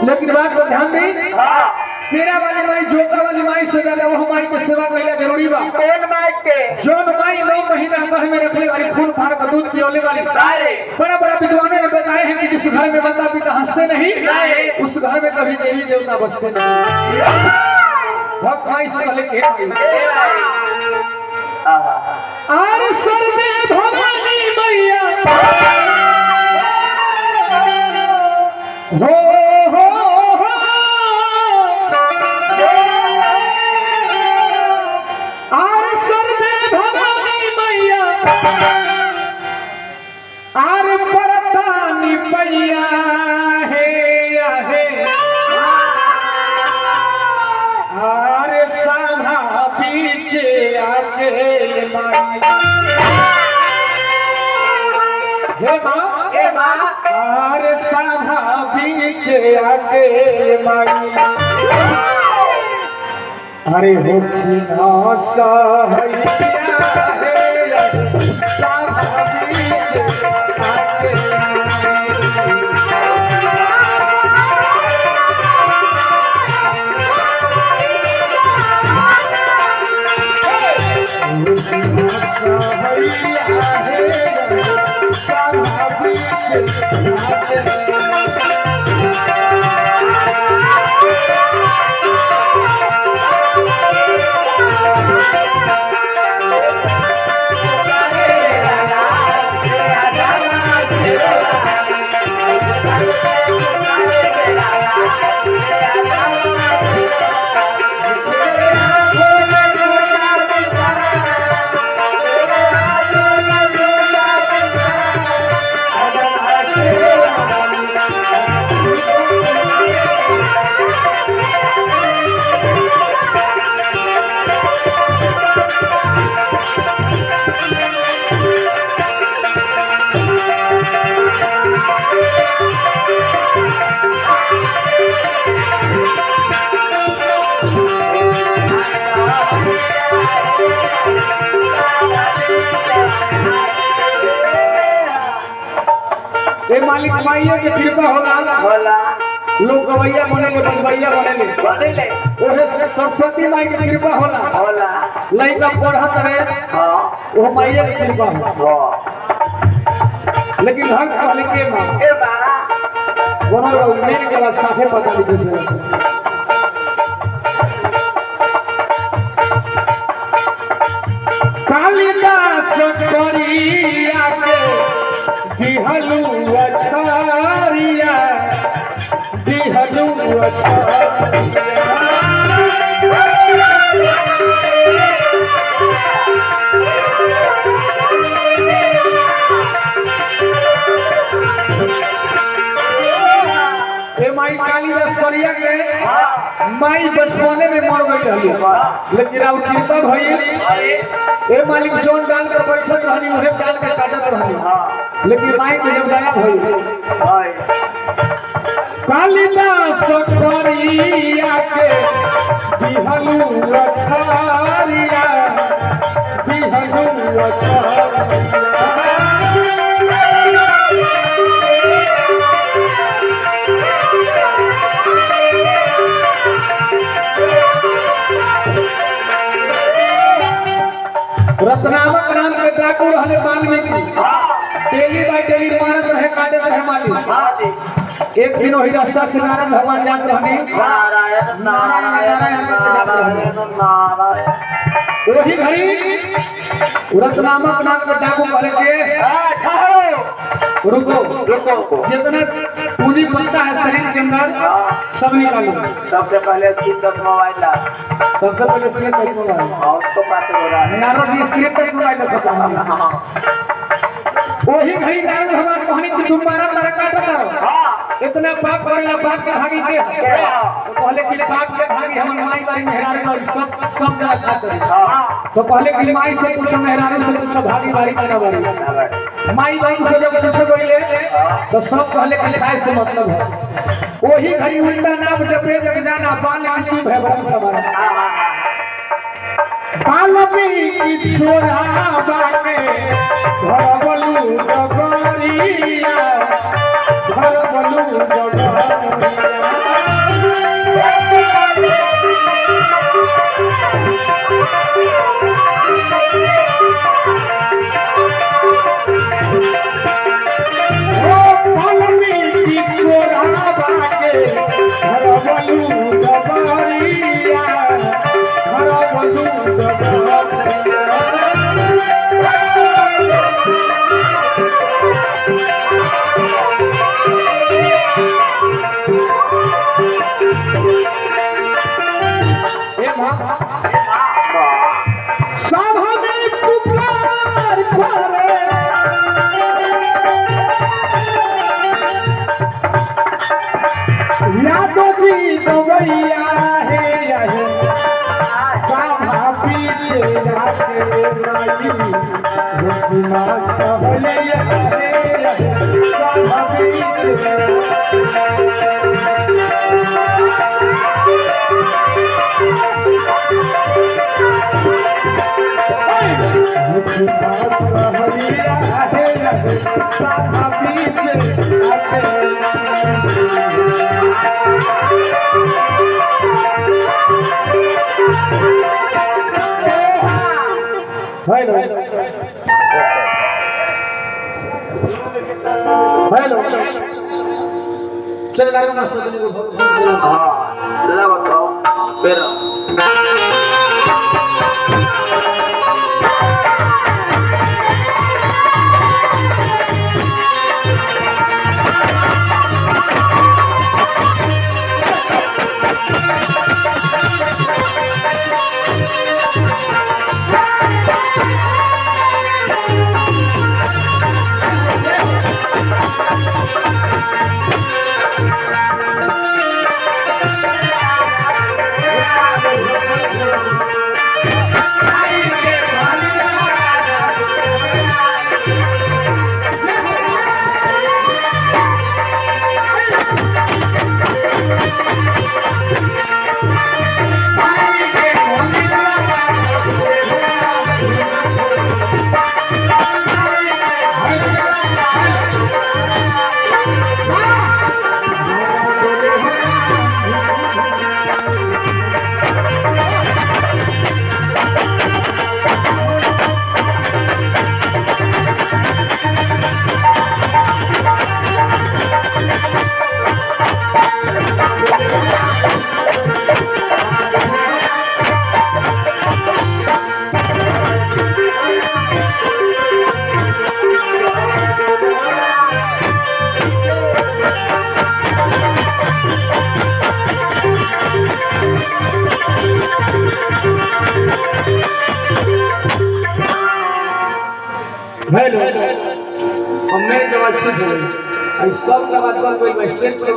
लेकिन बात पर ध्यान दी। सेरा वाली माई जोता वाली माई से ज्यादा वो माई के सेवा कइला जरूरी बा। कौन माई के? जौन माई 9 महीना गर्भ में रखले वाली, खून फाड़ कर दूध पियोले वाली। बड़ा बड़ा विद्वानों ने बताए हैं कि जिस घर में माता पिता हंसते नहीं, उस घर में कभी देवी देवता बसते नहीं। भक्त माई से कहले के आर सरदे भवानी मैया हो हो हो आर सरदे भवानी मैया आर परतानी पैया हे आहे आर साधा पीछे आके माई हे माँ ए माँ आर साधा पीछे आके माई अरे होखी ना सहैया हे साधा पीछे आके होखी ना सहैया हे साधा पीछे आके। ए मालिक माइये के कृपा होला। होला। लोग गवैया बनेले, बजबैया बनेले, बनेले। ओहे सरस्वती माई के कृपा होला। होला। लइका पढ़त रहे, हाँ। वो माइये के कृपा होला। हाँ। लेकिन भक्त कहले के माँ ए माँ बनल रहो, मेन के बाद साफे पता नहीं कुछ। कालिदास करिया के दिहलू अछारिया दिहलू अछारिया। ए माई कालिदास करिया के माई बचपने में मर गई रही, लेकिन अब कृपा भइल। ए मालिक जोन डाल कर बैठत रहनी उहे डाल के काटत रहनी, लेकिन माई के जब दया भइल कालिदास करिया के दिहलू अछारिया दिहलू अछारिया। रत्नामक नाम के डाकू रहले वाल्मीकि, डेली बाई डेली मारत रहे काटत रहे मालिक। एक दिन वही रास्ता से नारायण भगवान जात रहनी, नारायण नारायण नारायण नारायण। वही घड़ी रत्नामक नाम के डाकू कहले के ठहरो, रुको रुको, जितना पूंजी बनता है शरीर के अंदर सब निकालो। सबसे पहले स्क्रीन टच मोबाइल ला। सबसे पहले स्क्रीन टच मोबाइल। और उसको पास हो रहा है Narad ji screen touch mobile रखता है। वही घड़ी नारद भगवान कहनी कि तुम मारा तारा काटा तारा, इतना पाप करेला पाप के भागी के। तो कहले कि पाप के भागी हमर माई बारी मेहरारू बारी सब सब जगह खात रही। तो कहले कि माई से पूछो मेहरारू से पूछो भागी बारी ना बारी। माई बाबू से जब पूछो गईले तो सब कहले कि खाए से मतलब है। वही घड़ी उल्टा नाम जपे जग जाना बाल की भय भ्रम समाना। बाल्मीकि छोरा बाके घर बलू डगरिया घर बलू डगरिया। ना सहले रहे सभा बीच। दुख ना सहले रहे सभा बीच आके। हेलो हेलो, चल लगा मास्टर को। हाँ, जरा बताओ फिर। हेलो, हम मेरे जवाब ठीक हो गई, सब जवाब बन गई स्टेज पर।